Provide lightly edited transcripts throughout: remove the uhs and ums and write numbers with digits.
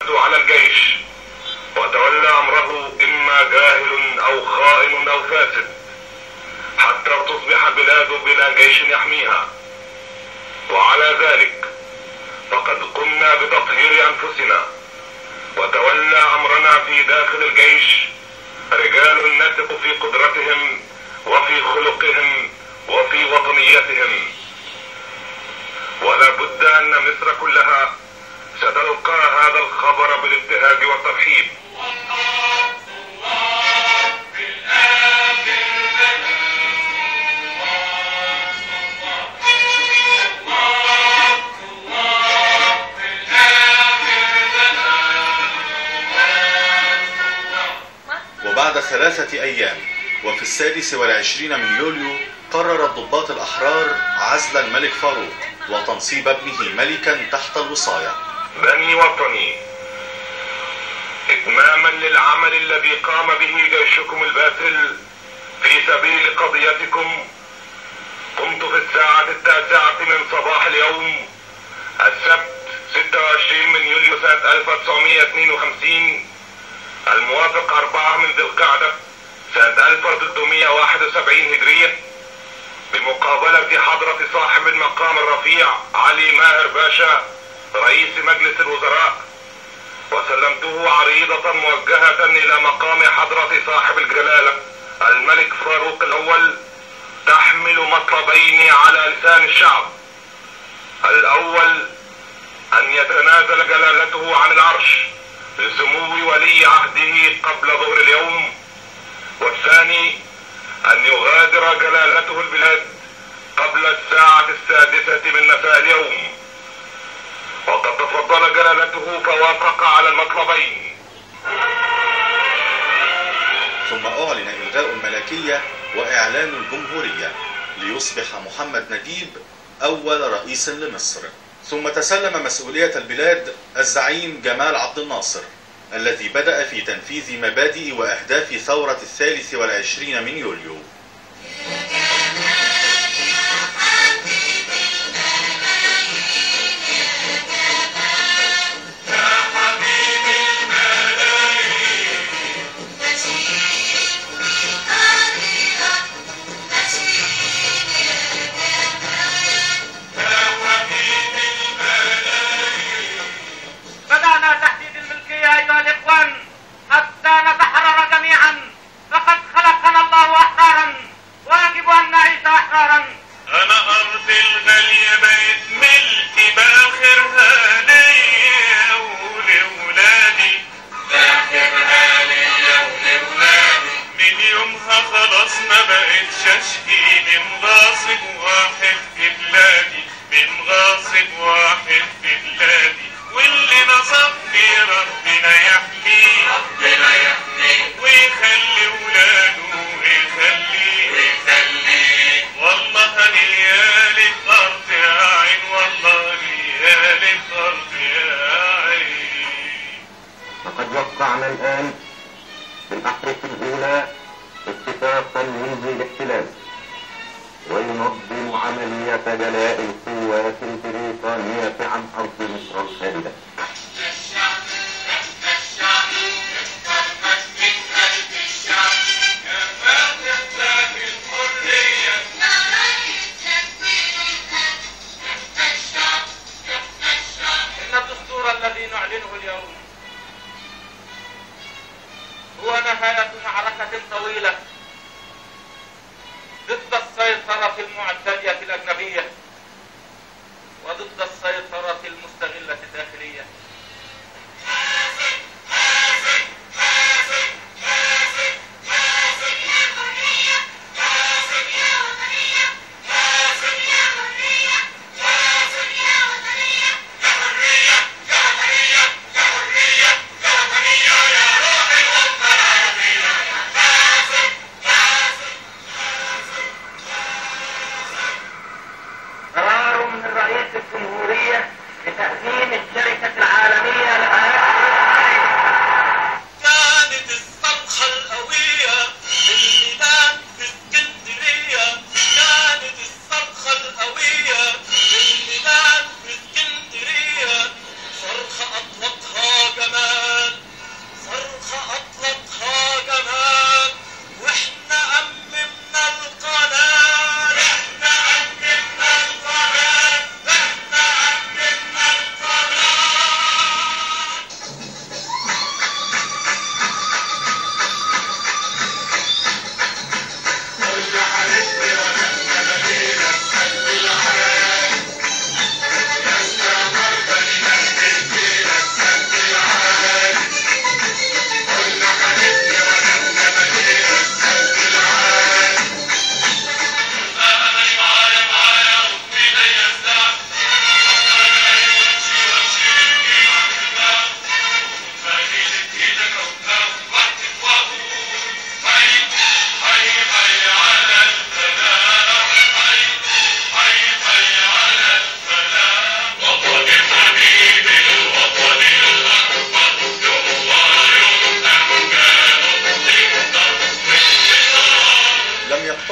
على الجيش، وتولى أمره إما جاهل أو خائن أو فاسد، حتى تصبح البلاد بلا جيش يحميها. وعلى ذلك فقد قمنا بتطهير أنفسنا، وتولى أمرنا في داخل الجيش رجال نثق في قدرتهم وفي خلقهم وفي وطنيتهم. ولا بد أن مصر كلها ستلقى هذا الخبر بالابتهاج والترحيب. وبعد 3 أيام وفي 26 من يوليو قرر الضباط الأحرار عزل الملك فاروق وتنصيب ابنه ملكا تحت الوصاية. بني وطني، إتماما للعمل الذي قام به جيشكم الباسل في سبيل قضيتكم، قمت في الساعة 9 من صباح اليوم السبت 26 من يوليو سنة 1952 الموافق 4 من ذي القعدة سنة 1371 هجرية بمقابلة حضرة صاحب المقام الرفيع علي ماهر باشا رئيس مجلس الوزراء، وسلمته عريضة موجهة إلى مقام حضرة صاحب الجلالة الملك فاروق الأول تحمل مطلبين على لسان الشعب. الأول أن يتنازل جلالته عن العرش لسمو ولي عهده قبل ظهر اليوم، والثاني أن يغادر جلالته البلاد قبل الساعة 6 من مساء اليوم. وقد تفضل جلالته فوافق على المطلبين. ثم أعلن إلغاء الملكية وإعلان الجمهورية ليصبح محمد نجيب أول رئيس لمصر. ثم تسلم مسؤولية البلاد الزعيم جمال عبد الناصر الذي بدأ في تنفيذ مبادئ وأهداف ثورة 23 من يوليو. حتى نتحرر جميعا، فقد خلقنا الله أحرارا ويجب أن نعيش أحرارا. أنا أرضي الغالية بقت ملكي بآخرها ليا ولولادي، بآخرها ليا ولولادي. من يومها خلاص ما بقتش أشكي من غاصب واحد في بلادي، من غاصب واحد في بلادي. واللي نصبني ربنا يحميه، ربنا يحميه، ويخلي ولاده ويخليه ويخليه. والله هنيالي بأرض يا عين، والله هنيالي بأرض يا عين. لقد وقعنا الآن بالأحرف الأولى اتفاقا ينهي الاحتلال وينظم عملية جلاء القوات البريطانية عن أرض مصر الخالدة. إن الدستور الذي نعلنه اليوم هو نهاية معركة طويلة ضد السيطرة المعتدية الأجنبية وضد السيطرة المستغلة الداخلية.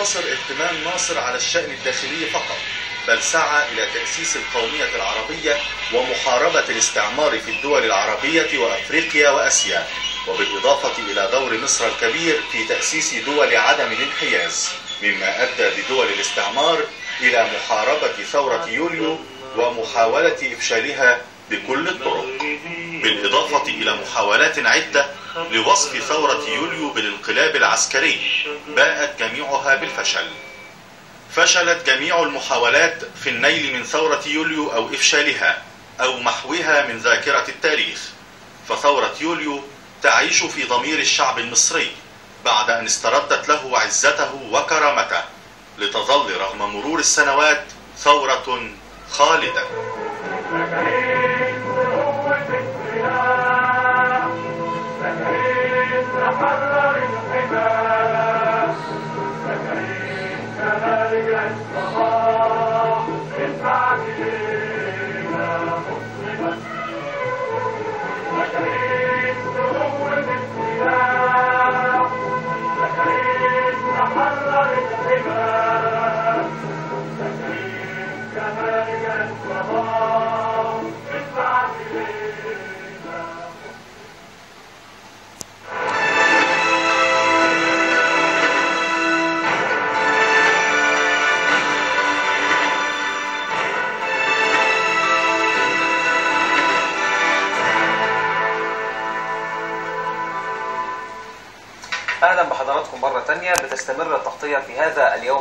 يقتصر اهتمام ناصر على الشأن الداخلي فقط، بل سعى إلى تأسيس القومية العربية ومحاربة الاستعمار في الدول العربية وأفريقيا وأسيا، وبالإضافة إلى دور مصر الكبير في تأسيس دول عدم الانحياز، مما أدى بدول الاستعمار إلى محاربة ثورة يوليو ومحاولة إفشالها بكل الطرق، بالإضافة إلى محاولات عدة لوصف ثورة يوليو بالانقلاب العسكري باءت جميعها بالفشل. فشلت جميع المحاولات في النيل من ثورة يوليو أو إفشالها أو محوها من ذاكرة التاريخ، فثورة يوليو تعيش في ضمير الشعب المصري بعد أن استردت له عزته وكرامته، لتظل رغم مرور السنوات ثورة خالدة. أهلا بحضراتكم مرة تانية. بتستمر التغطية في هذا اليوم